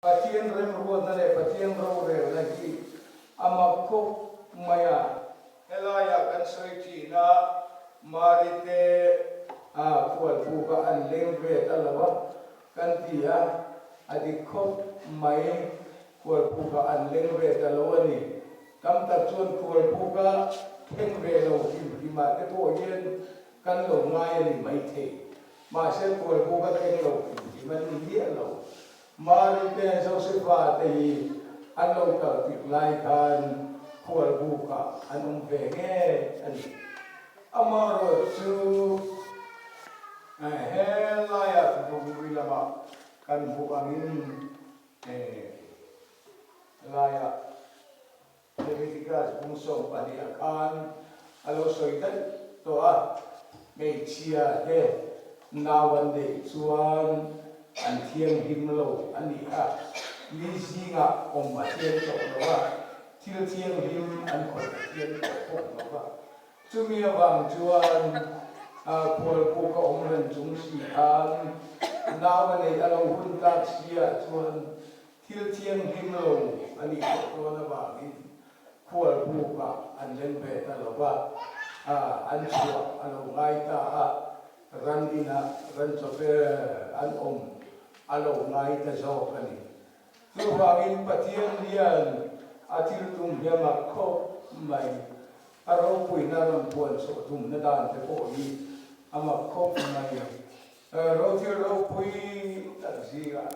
Pathian remruatna leh Pathian rorelna hi a mak khawp mai a. Helaiah kan sawi thin a, Mari te khualbuk a an leng ve ta lo a kan ti a, a dik khawp mai, khualbuk ah an leng ve ta lo a ni. Tam tak chuan khualbuk a thleng ve lo hrim hrim ah te pawh hian kan lo ngai a ni maithei. Mahse khualbuk a thleng lo hrim hrim a ni miah lo. Mari te Josepha te hi an lo kal tirh lai khan khualbuk ah an awm ve ngei a ni. Amaherawhchu helaiah Thuthlung Hlui lamah kan hmuh angin helaiah Leviticus bung 12 ah khan a lo sawi daih tawh a, hmeichhia te nau an neih chuan an thianghlim lo a ni a, mi zingah awm a thiang tawh lo a, thil thianghlim an khawih a thiang tawh bawk lo va. Chumi avang chuan khualbuk a awm reng chung si khan nau a neih a lo hun tak si ah chuan Thil thianghlim lo a nih tawh dawn avangin khualbukah an leng ve ta lo va, an chhuah a lo ngai ta a, ran inah ran chawpe an awm a lo ngai ta zawk a ni. Chuvangin Pathian hian a thil tum hi a mak khawp mai, a ropuina rawn puan chhuah tumna dan te pawh hi a mak khawp mai. Rothil ropui tak zingah.